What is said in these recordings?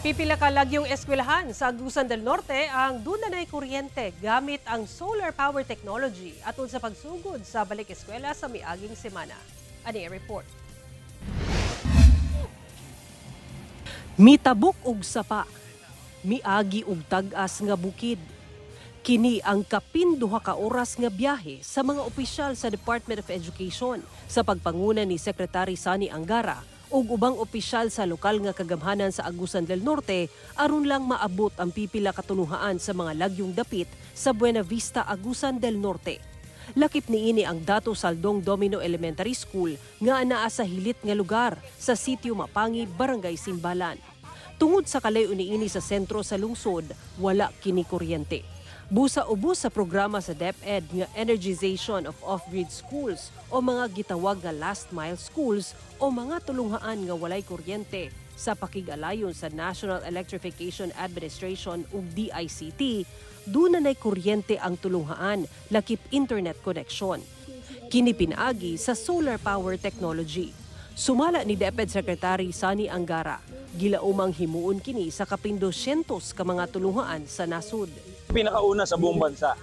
Pipila ka lagyong eskwelahan sa Agusan del Norte ang duna nay kuryente gamit ang solar power technology atol sa pagsugod sa balik eskwela sa miaging semana. Ani report. Mitabok og sapa, miagi og tag-as nga bukid. Kini ang kapin 2 ka oras nga biyahe sa mga opisyal sa Department of Education sa pagpanguna ni Secretary Sonny Angara ug ubang opisyal sa lokal nga kagamhanan sa Agusan del Norte aron lang maabot ang pipila ka tulunghaan sa mga lagyong dapit sa Buena Vista, Agusan del Norte. Lakip niini ang Dato Saldong Domino Elementary School nga anaa sa hilit nga lugar sa Sitio Mapangi, Barangay Simbalan. Tungod sa kalayo niini sa sentro sa lungsod, wala kini kuryente. Busa ubos sa programa sa DepEd nga Energization of Off-Grid Schools o mga gitawag nga last mile schools o mga tulunghaan nga walay kuryente sa pakig-alayon sa National Electrification Administration ug DICT, duna nay kuryente ang tulunghaan lakip internet connection. Kini pinaagi sa solar power technology. Sumala ni DepEd Secretary Sonny Angara, gilaumang himuon kini sa kapin 200 ka mga tulunghaan sa nasod. Pinakauna sa buong bansa.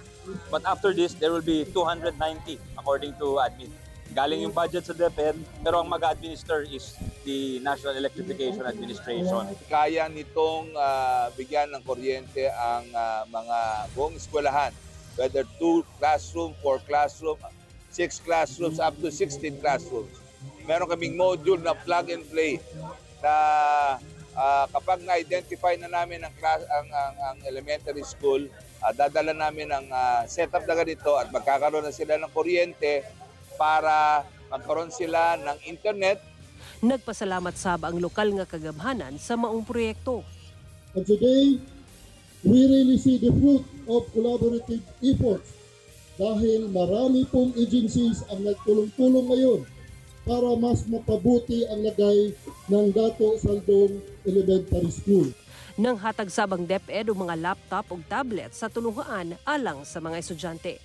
But after this, there will be 290 according to admin. Galing yung budget sa DepEd, pero ang mag-administer is the National Electrification Administration. Kaya nitong bigyan ng kuryente ang mga buong eskwelahan, whether two classroom, four classroom, six classrooms, up to 16 classrooms. Meron kaming module na plug and play na kapag na-identify na namin ang, class, ang elementary school, dadala namin ang setup na ganito at magkakaroon na sila ng kuryente para magkaroon sila ng internet. Nagpasalamat sab ang lokal nga kagamhanan sa maong proyekto. And today, we really see the fruit of collaborative efforts dahil marami pong agencies ang nagtulong-tulong ngayon para mas mapabuti ang lagay ng Dato Saldong Elementary School. Nang hatag sab ang DepEd og mga laptop ug tablet sa tulunghaan alang sa mga estudyante.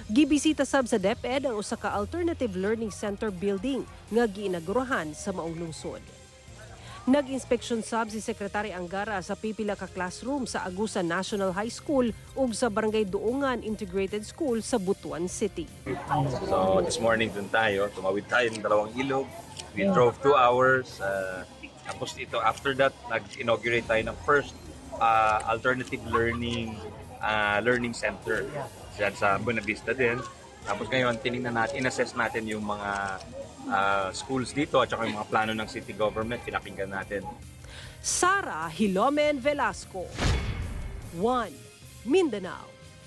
Gibisita sab sa DepEd ang usa ka Alternative Learning Center building nga giinagurahan sa maong lungsod. Nag-inspeksyon sab si Secretary Angara sa pipila ka classroom sa Agusan National High School ug sa Barangay Duungan Integrated School sa Butuan City. So this morning dun tayo, tumawid tayo ng dalawang ilog. We drove 2 hours. Tapos ito, after that, nag-inaugurate tayo ng first alternative learning learning center diyan sa Buena Vista din. Tapos ngayon, tinignan natin, in-assess natin yung mga schools dito at saka yung mga plano ng city government, pinakinggan natin. Sara Hilomen Velasco. 1. Mindanao.